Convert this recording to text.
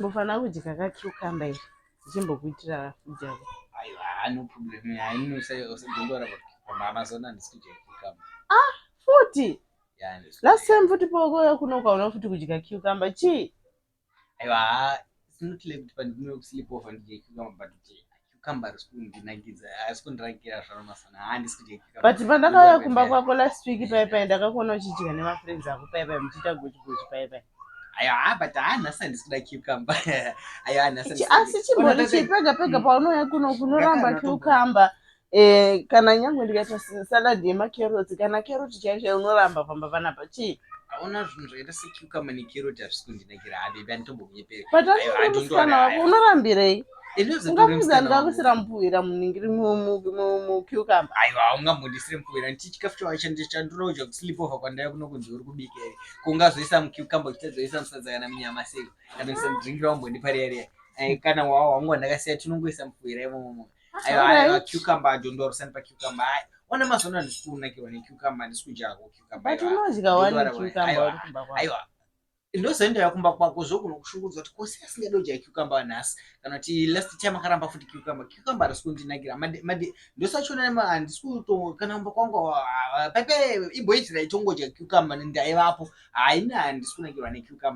Mbofanira kudya ka cucumber iri ndichimbokuitira food yako. Aiwa, no problem. Don't worry about cucumber. Amazon handisi kudya cucumber. Ah, futi? Yeah, handisi. Last time futi pokouya kuno ukaona futi kudya cucumber chii? Aiwa, it's not like kuti pandinouya kusleep over ndidye cucumber, but kuti cucumber risi kundinakidza, harisi kundirakira zvaro masana. Handisi kudya cucumber. But pandakauya kumba kwako last week pai ndakakuona uchidya nemafriends ako pai muchiita gochi gochi pai. Aiwa, but nhasi handisi kuda cucumber. Aiwa, nhasi Chi- Asi chimbori chii pega pega paunouya kuno kunoramba cucumber, kana nyangwe ndikaita salad yemacarrots kana carrot chaiyo chaiyo unoramba pamba panapa, chii? Aona, zvinhu zvakaita secucumber necarrot hazvisi kundinakira. Habebi, handitombonyeperi. But Aiwa, asiri don't musikana worry. wako, unorambirei? Ungafunza Ungafunza ndikakusira mupfuwira muningiri mucucumber? Aiwa, ungambondisire mupfuwira ndichi chikafu chandinoda kudya kusleep over kwandaya kuno kunzi uri kubika here? Kungazoisa mucucumber, uchitadzoisa musadza kana munyama seko, kana kuisa mudrink rawambondipa riya riya. Kana wangu wandakasiya, tinongoisa mupfuwira imomo. Aiwa, aiwa, cucumber, don't worry, usanipa cucumber. Ai, ona, mazuva ano handisi kunakirwa necucumber, handisi kudyako cucumber. But Aiwa. unodya wani Don't worry, cucumber aiwa. uri kumba kwako. Aiwa, ndozoendera kumba kwako zvogona kushungurudza kuti kosi asingadi kudya cucumber nhasi, kana kuti last time akaramba futi cucumber. Cucumber harisi kundinakira. Ndosachiona handisi kuto kana kumba kwangu pepe imboitira itongodya cucumber ndaivapo. Haina, handisi kunakirwa necucumber.